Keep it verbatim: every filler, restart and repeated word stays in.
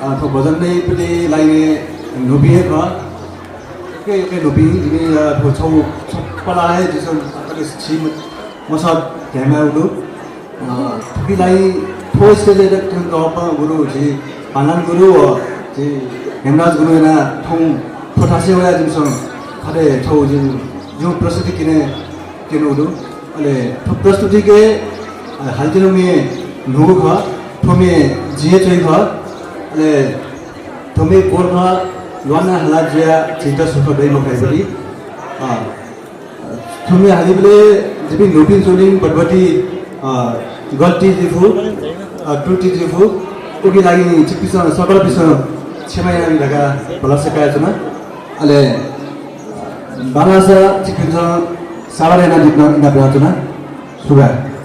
अ, थ्व भजन नइपिनि लागि न्हूपिं हे खः। यक्व यक्व न्हूपिं, जिमि, अ, थ्व छौ छपला हे जिसं अतके छि म-, मसः ध्याय् माय् उदु। अ, थुपिं लागि थ्व stage-य् थ्यंक अप्पा गुरु झी पानान गुरु व झी हेमराज गुरु याना थौं थ्व थासय् वया जिमिसं थथे छौ जिं, जिं प्रस्तुति किने, क्यने उदु। अले थ्व प्रस्तुतिके, अ, हालित्यनागु म्ये न्हूगु खः, थ्व म्ये जिं हे च्वइ खः। अले थ्व म्ये क्वल खः, ल्वाना हाला जुया झीत सुख दइ मखु धाइबलय्। अ, थ्व म्ये हालिबलय् जिपिं न्हूपिं च्वनिं बटबटी, अ, गल्ती जुइफु, अ, त्रुटि जुइफु। उकिं लागि छिकपिन्सं सकलपिन्सं क्षमा यानाबी धकाः भलसा कयाच्वना। अले बांलाःसा छिकपिन्सं साभार यानादीत इनाप यानाच्वना। सुभाय्।